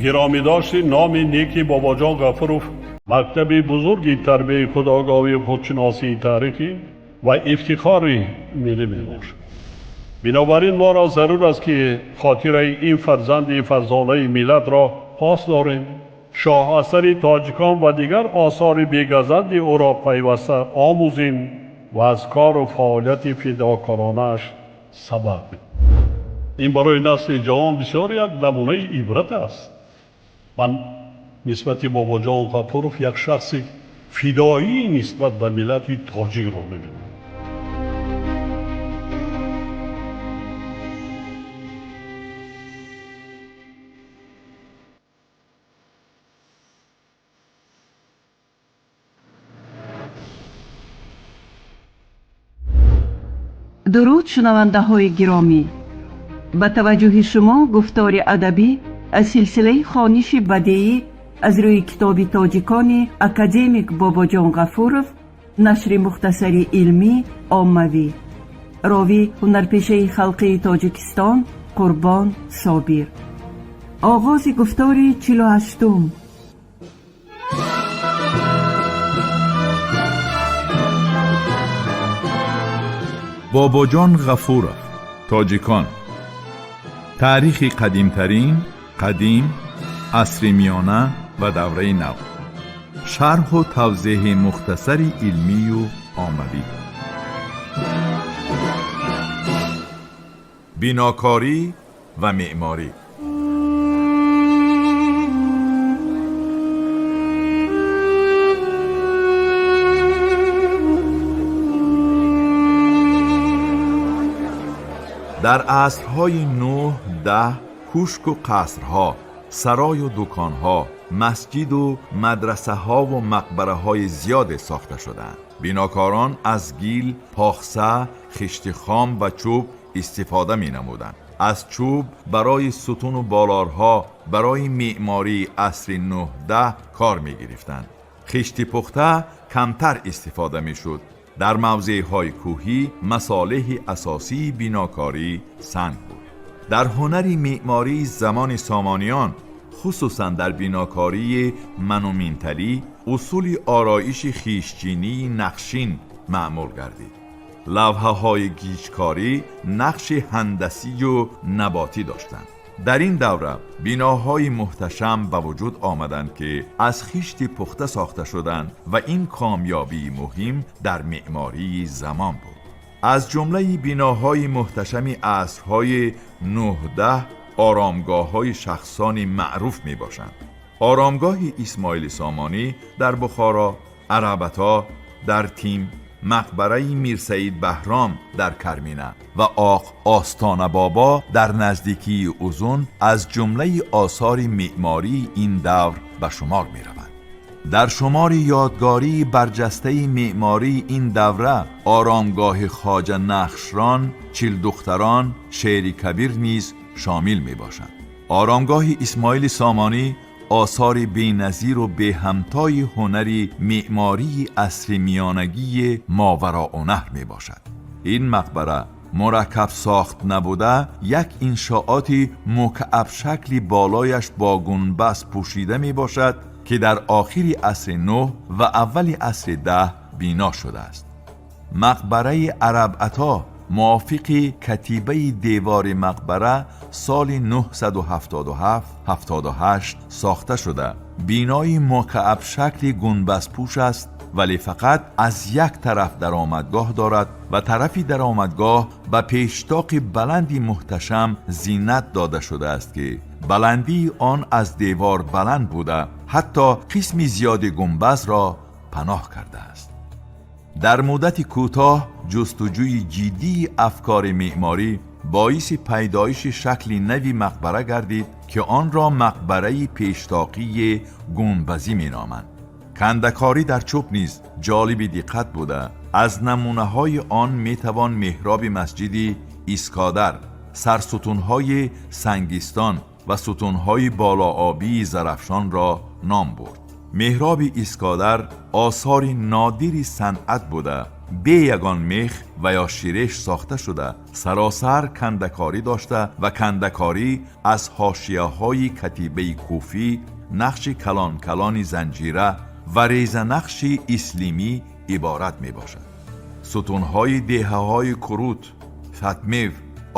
Гиромӣ дошти номи неки Бобоҷон Ғафуров мактаби бузурги тарбияи худогоҳӣ, худшиносии таърихӣ ва ифтихори миллӣ мебошад. Бинобар ин моро зарур аст, ки хотираи ин фарзанди фарзонаи миллатро пос дорем, шоҳасари тоҷикон ва дигар осори бегазанди ӯро пайваста омӯзем ва аз кору фаъолияти фидокоронааш сабақ бигирем. Ин барои насли ҷавон бисёр як намунаи ибрат аст. Ман нисбати Бобоҷон Ғафуров як шахси фидоӣ нисбат ба миллати тоҷикро мебинам. Дуруд, шунавандаҳои гиромӣ! Ба таваҷҷӯҳи шумо гуфтори адабӣ аз силсилаи хониши бадеӣ аз рӯи китоби тоҷикони академик Бобоҷон Ғафуров, нашри мухтасари илмӣ оммавӣ. Ровӣ ҳунарпешаи халқии Тоҷикистон Қурбон Собир. Оғози гуфтори 48-ум. Бобоҷон Ғафуров, тоҷикон, таърихи қадимтарин, қадим, асри миёна ва давраи нав, шарҳу тавзеҳи мухтасари илмию оммавӣ, бинокорӣ ва меъморӣ. Дар асрҳои нӯҳ даҳ кӯшку қасрҳо, сарою дуконҳо, масҷиду мадрасаҳову мақбараҳои зиёде сохта шуданд. Бинокорон аз гил, похса, хишти хом ва чӯб истифода менамуданд. Аз чӯб барои сутуну болорҳо барои меъмории асри нӯҳ-даҳ кор мегирифтанд. Хишти пухта камтар истифода мешуд. Дар мавзеъҳои кӯҳӣ масолеҳи асосии бинокорӣ санг буд. Дар ҳунари меъмории замони Сомониён, хусусан дар бинокории монументалӣ, усули ороиши хишчинии нақшин маъмул гардид. Лавҳаҳои гичкорӣ нақши ҳандасию наботӣ доштанд. Дар ин давра биноҳои муҳташам ба вуҷуд омаданд, ки аз хишти пухта сохта шуданд ва ин комёбии муҳим дар меъмории замон буд. Аз ҷумлаи биноҳои муҳташами асрҳои нӯҳ-даҳ оромгоҳҳои шахсони маъруф мебошанд. Оромгоҳи Исмоили Сомонӣ дар Бухоро, Арабато дар Тим, мақбараи Мирсаид Баҳром дар Кармина ва Оқ Остона Бобо дар наздикии Узун аз ҷумлаи осори меъмории ин давр ба шумор мераванд. Дар шумори ёдгории барҷастаи меъмории ин давра оромгоҳи Хоҷа Нақшрон, Чилдухтарон, Шери Кабир низ шомил мебошанд. Оромгоҳи Исмоили Сомонӣ осори беназиру беҳамтои ҳунари меъмории асри миёнагии Мовароуннаҳр мебошад. Ин мақбара мураккаб сохт набуда, як иншооти мукаабшакли болояш бо гунбаз пӯшида мебошад, ки дар охири асри нӯҳ ва аввали асри даҳ бино шудааст. Мақбараи Араб-Ато мувофиқи катибаи девори мақбара соли 977-78 сохта шуда, бинои мукаабшакли гунбазпӯш аст, вале фақат аз як тараф даромадгоҳ дорад ва тарафи даромадгоҳ ба пештоқи баланди муҳташам зинат дода шудааст, ки баландии он аз девор баланд буда, ҳатто қисми зиёди гунбазро паноҳ кардааст. Дар муддати кӯтоҳ ҷустуҷӯи ҷиддии афкори меъморӣ боиси пайдоиши шакли нави мақбара гардид, ки онро мақбараи пештоқии гунбазӣ меноманд. Кандакорӣ дар чӯб низ ҷолиби диққат буда, аз намунаҳои он метавон меҳроби масҷиди Искодар, сарсутунҳои Сангистон ва сутунҳои болообии Зарафшонро ном бурд. Меҳроби Искодар осори нодири санъат буда, бе ягон мех ва ё ширеш сохта шуда, саросар кандакорӣ дошта ва кандакорӣ аз ҳошияҳои катибаи куфӣ, нақши калон-калони занҷира ва резанақши ислимӣ иборат мебошад. Сутунҳои деҳаҳои Курут, Фатмев,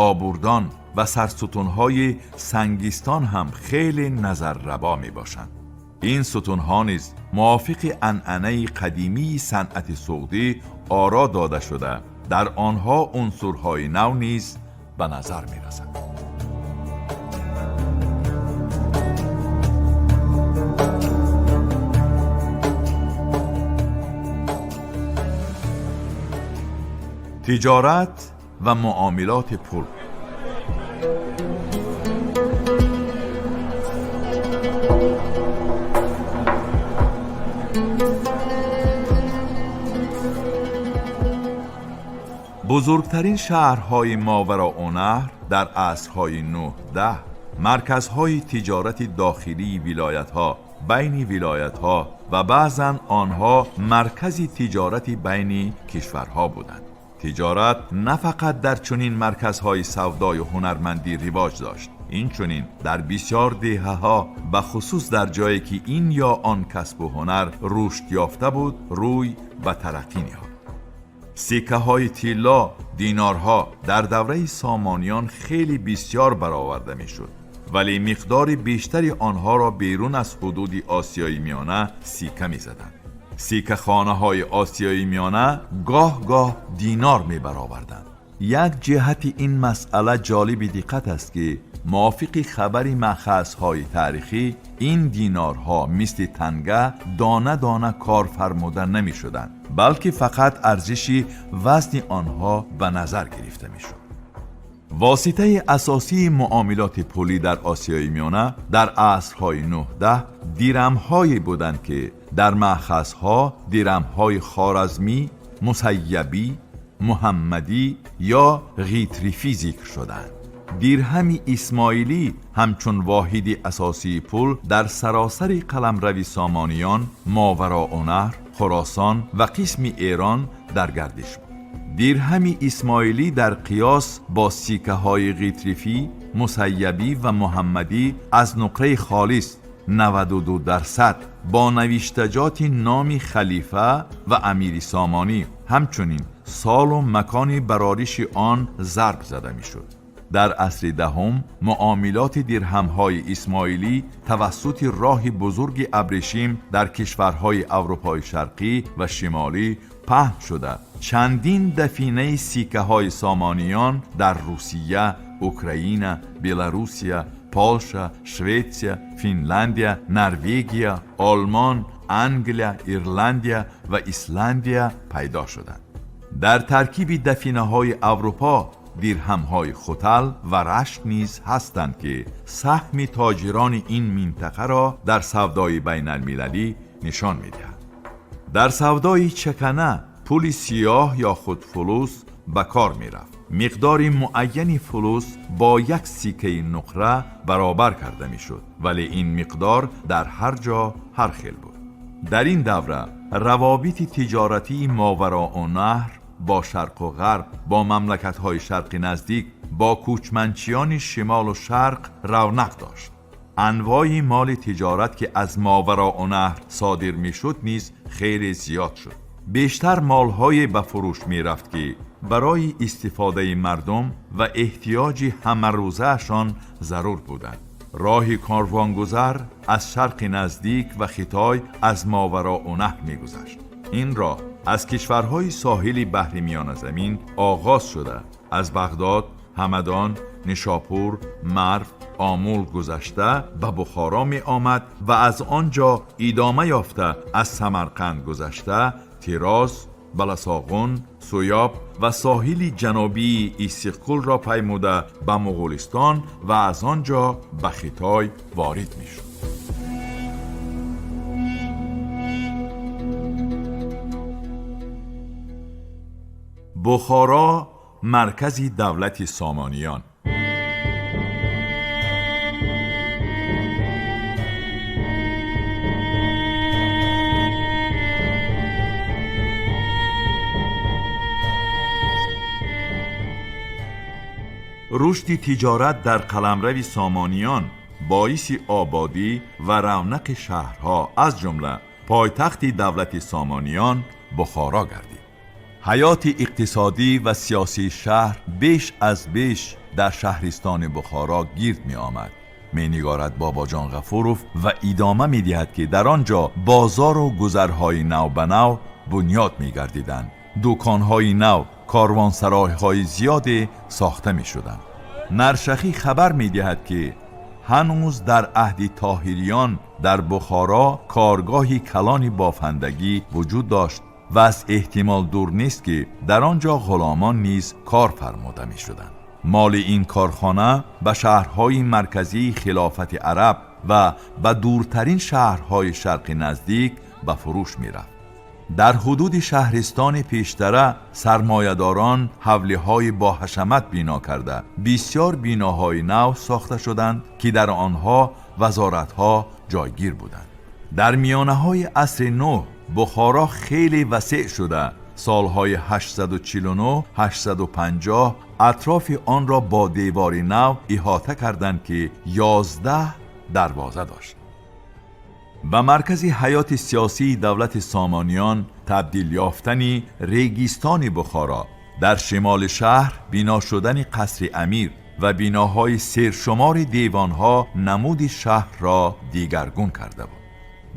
Обурдон ва сарсутунҳои Сангистон ҳам хеле назаррабо мебошанд. Ин сутунҳо низ мувофиқи анъанаи қадимии санъати суғдӣ оро дода шуда, дар онҳо унсурҳои нав низ ба назар мерасанд. Тиҷорат ва муомилоти пул. Бузургтарин шаҳрҳои Мовароуннаҳр дар асрҳои 9-10 марказҳои тиҷорати дохилии вилоятҳо, байни вилоятҳо ва баъзан онҳо маркази тиҷорати байни кишварҳо буданд. Тиҷорат на фақат дар чунин марказҳои савдою ҳунармандӣ ривоҷ дошт, инчунин дар бисёр деҳаҳо, ба хусус дар ҷое ки ин ё он касбу ҳунар рушд ёфта буд, рӯй ба тараққӣ ниҳод. Сиккаҳои тилло, динорҳо дар давраи Сомониён хеле бисёр бароварда мешуд, вале миқдори бештари онҳоро берун аз ҳудуди Осиёи Миёна сикка мезаданд. Сиккахонаҳои Осиёи Миёна гоҳ-гоҳ динор мебароварданд. Як ҷиҳати ин масъала ҷолиби диққат аст ки мувофиқи хабари маъхазҳои таърихӣ ин динорҳо мисли танга дона-дона кор фармуда намешуданд, балки фақат арзиши вазни онҳо ба назар гирифта мешуд. Воситаи асосии муомилоти пулӣ дар Осиёи Миёна дар асрҳои 9-10 дирамҳое буданд ки дар маъхазҳо дирамҳои хоразмӣ, мусайябӣ, муҳаммадӣ ё ғитрифӣ зикр шуданд. Дирҳами исмоилӣ ҳамчун воҳиди асосии пул дар саросари қаламрави Сомониён, Мовароуннаҳр, Хуросон ва қисми Эрон дар гардиш буд. Дирҳами исмоилӣ дар қиёс бо сиккаҳои ғитрифӣ, мусайябӣ ва муҳаммадӣ аз нуқраи холис 92% бо навиштаҷоти номи халифа ва амири Сомонӣ, ҳамчунин солу макони барориши он зарб зада мешуд. Дар асри даҳум муомилоти дирҳамҳои исмоилӣ тавассути роҳи бузурги абрешим дар кишварҳои Аврупои Шарқӣ ва Шимолӣ паҳн шуда, чандин дафинаи сиккаҳои Сомониён дар Русия, Украина, Беларусия, Полша, Шветсия, Финляндия, Норвегия, Олмон, Англия, Ирландия ва Исландия пайдо шуданд. Дар таркиби дафинаҳои Аврупо дирҳамҳои Хутал ва Рашт низ ҳастанд ки саҳми тоҷирони ин минтақаро дар савдои байналмилалӣ нишон медиҳад. Дар савдои чакана пули сиёҳ ё худ фулус ба кор мерафт. Миқдори муайяни фулус бо як сиккаи нуқра баробар карда мешуд, вале ин миқдор дар ҳар ҷо ҳар хел буд. Дар ин давра равобити тиҷоратии Мовароуннаҳр бо шарқу ғарб, бо мамлакатҳои шарқи наздик, бо кӯчманчиёни шимолу шарқ равнақ дошт. Анвои моли тиҷорат ки аз Мовароуннаҳр содир мешуд низ хеле зиёд шуд. Бештар молҳое ба фурӯш мерафт ки барои истифодаи мардум ва эҳтиёҷи ҳамарӯзаашон зарур буданд. Роҳи корвонгузар аз шарқи наздик ва Хитой аз Мовароуннаҳр мегузашт. Ин роҳ аз кишварҳои соҳили баҳри Миёназамин оғоз шуда, аз Бағдод, Ҳамадон, Нишопур, Марв, Омул гузашта ба Бухоро меомад ва аз он ҷо идома ёфта аз Самарқанд гузашта Тироз, Баласоғун, Суёб ва соҳили ҷанубии Иссиқкулро паймуда ба Муғулистон ва аз он ҷо ба Хитой ворид мешуд. Бухоро маркази давлати Сомониён. Рушди тиҷорат дар қаламрави Сомониён боиси ободӣ ва равнақи шаҳрҳо, аз ҷумла пойтахти давлати Сомониён Бухоро гардид. Ҳаёти иқтисодӣ ва сиёсии шаҳр беш аз беш дар шаҳристони Бухоро гирд меомад, менигорад Бобоҷон Ғафуров ва идома медиҳад, ки дар он ҷо бозору гузарҳои нав ба нав бунёд мегардиданд, дуконҳои нав, корвонсаройҳои зиёде сохта мешуданд. Наршахӣ хабар медиҳад, ки ҳанӯз дар аҳди Тоҳириён дар Бухоро коргоҳи калони бофандагӣ вуҷуд дошт ва аз эҳтимол дур нест, ки дар он ҷо ғуломон низ кор фармуда мешуданд. Моли ин корхона ба шаҳрҳои марказии хилофати араб ва ба дуртарин шаҳрҳои шарқи наздик ба фурӯш мерафт. Дар ҳудуди шаҳристони пештара сармоядорон ҳавлиҳои боҳашамат бино карда, бисёр биноҳои нав сохта шуданд, ки дар онҳо вазоратҳо ҷойгир буданд. Дар миёнаҳои асри нӯҳ Бухоро хеле васеъ шуда, солҳои 849-850 атрофи онро бо девори нав иҳота карданд, ки 11 дарвоза дошт. Ба маркази ҳаёти сиёсии давлати Сомониён табдил ёфтани регистони Бухоро, дар шимоли шаҳр бино шудани қасри амир ва биноҳои сершумори девонҳо намуди шаҳрро дигаргун карда буд.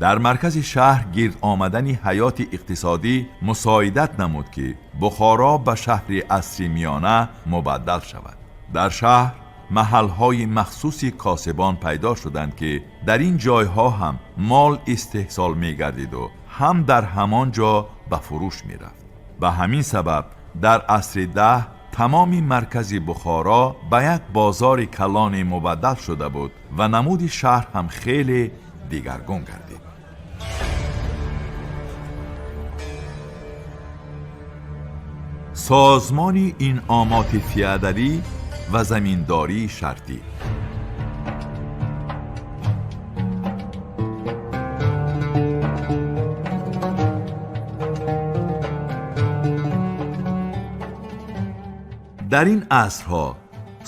Дар маркази шаҳр гирд омадани ҳаёти иқтисодӣ мусоидат намуд, ки Бухоро ба шаҳри асри миёна мубаддал шавад. Дар шаҳр маҳалҳои махсуси косибон пайдо шуданд, ки дар ин ҷойҳо ҳам мол истеҳсол мегардиду ҳам дар ҳамон ҷо ба фурӯш мерафт. Ба ҳамин сабаб дар асри 10 тамоми маркази Бухоро ба як бозори калоне мубаддал шуда буд ва намуди шаҳр ҳам хеле дигаргун гардид. Созмони инъомоти феодалӣ ва заминдории шартӣ. Дар ин асрҳо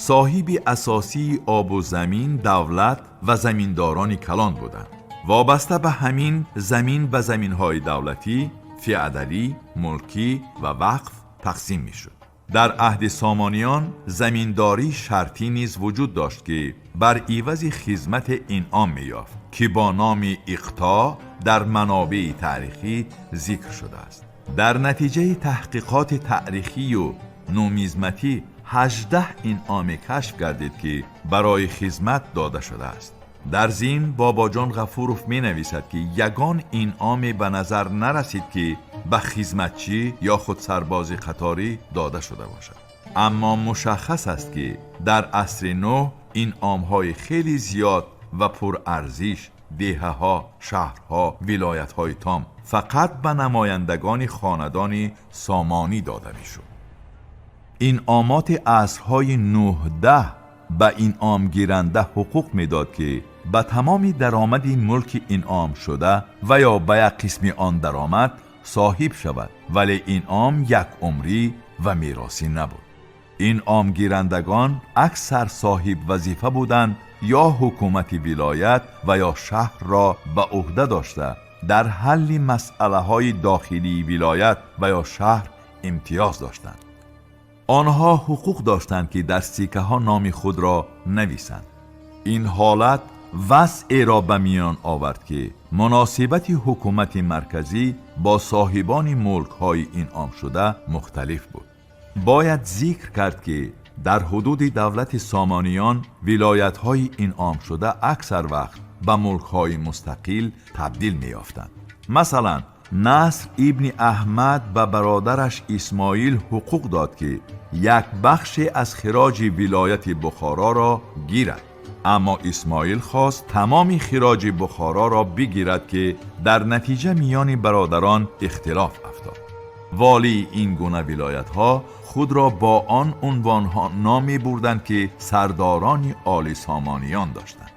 соҳиби асосии обу замин давлат ва заминдорони калон буданд. Вобаста ба ҳамин замин ба заминҳои давлатӣ, феодалӣ, мулкӣ ва вақф тақсим мешуд. Дар аҳди Сомониён заминдории шартӣ низ вуҷуд дошт, ки бар ивази хизмат инъом меёфт, ки бо номи иқтоъ дар манобеи таърихӣ зикр шудааст. Дар натиҷаи таҳқиқоти таърихию нумизматӣ 18 инъоме кашф гардид, ки барои хизмат дода шудааст. Дар зимн Бобоҷон Ғафуров менависад, ки ягон инъоме ба назар нарасид, ки ба хизматчӣ ё худ сарбози қаторӣ дода шуда бошад. Аммо мушаххас аст, ки дар асри нӯҳ инъомҳои хеле зиёд ва пурарзиш деҳаҳо, шаҳрҳо, вилоятҳои том фақат ба намояндагони хонадони Сомонӣ дода мешуд. Инъомоти асрҳои 9-10 ба инъомгиранда ҳуқуқ медод, ки ба тамоми даромади мулки инъом шуда ва ё ба як қисми он даромад соҳиб шавад, вале инъом як умрӣ ва меросӣ набуд. Инъомгирандагон аксар соҳиб вазифа буданд ё ҳукумати вилоят ва ё шаҳрро ба ӯҳда дошта, дар ҳалли масъалаҳои дохилии вилоят ва ё шаҳр имтиёз доштанд. Онҳо ҳуқуқ доштанд, ки дар сикаҳо номи худро нависанд. Ин ҳолат вазъеро ба миён овард, ки муносибати ҳукумати марказӣ бо соҳибони мулкҳои инъомшуда мухталиф буд. Бояд зикр кард, ки дар ҳудуди давлати Сомониён вилоятҳои инъомшуда аксар вақт ба мулкҳои мустақил табдил меёфтанд. Масалан, Наср ибни Аҳмад ба бародараш Исмоил ҳуқуқ дод, ки як бахше аз хироҷи вилояти Бухороро гирад. Аммо Исмоил хост тамоми хироҷи Бухороро бигирад, ки дар натиҷа миёни бародарон ихтилоф афтод. Волии ин гуна вилоятҳо худро бо он унвонҳо ном мебурданд, ки сардорони оли Сомониён доштанд.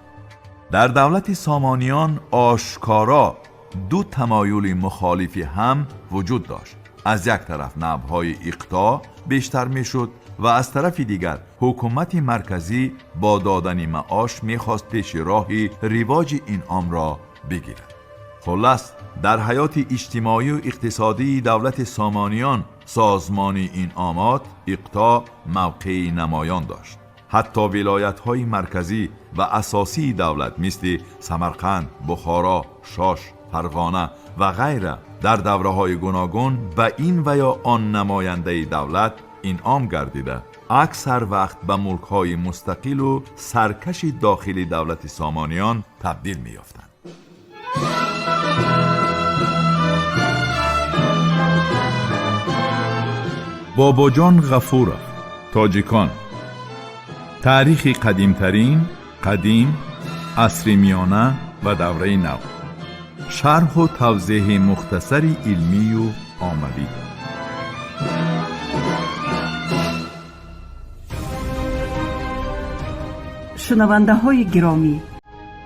Дар давлати Сомониён ошкоро ду тамоюли мухолифи ҳам вуҷуд дошт. Аз як тараф навъҳои иқтоъ бештар мешуд ва аз тарафи дигар ҳукумати марказӣ бо додани маош мехост пеши роҳи ривоҷи инъомро бигирад. Хулас, дар ҳаёти иҷтимоию иқтисодии давлати Сомониён созмони инъомот иқтоъ мавқеи намоён дошт. Ҳатто вилоятҳои марказӣ ва асосии давлат мисли Самарқанд, Бухоро, Шош, Фарғона ва ғайра дар давраҳои гуногун ба ин ва ё он намояндаи давлат инъом гардида, аксар вақт ба мулкҳои мустақилу саркаши дохили давлати Сомониён табдил меёфтанд. Бобоҷон Ғафуров. Тоҷикон. Таърихи қадимтарин, қадим, асри миёна ва давраи нав. Шарҳу тавзеҳи мухтасари илмию оммавӣ. Шунавандаҳои гиромӣ,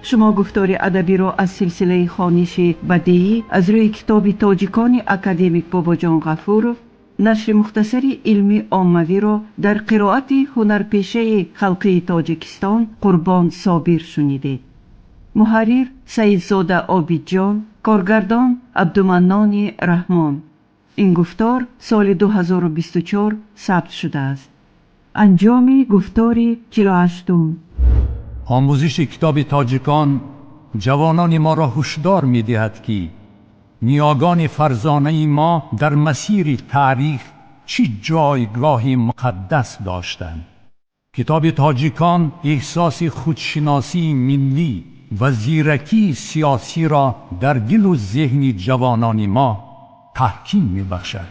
шумо гуфтори адабиро аз силсилаи хониши бадеӣ аз рӯи китоби тоҷикони академик Бобоҷон Ғафуров, нашри мухтасари илмӣ оммавиро дар қироати ҳунарпешаи халқии Тоҷикистон Қурбон Собир шунидед. Муҳаррир Саидзода Обидҷон, коргардон Абдуманнони Раҳмон. Ин гуфтор соли 2024 сабт шудааст. Анҷоми гуфтори 48-ум. Омӯзиши китоби тоҷикон ҷавонони моро ҳушдор медиҳад, ки ниёгони фарзонаи мо дар масири таърих чӣ ҷойгоҳи муқаддас доштанд. Китоби тоҷикон эҳсоси худшиносии миллӣ ва зиракии сиёсиро дар дилу зеҳни ҷавонони мо таҳким мебахшад.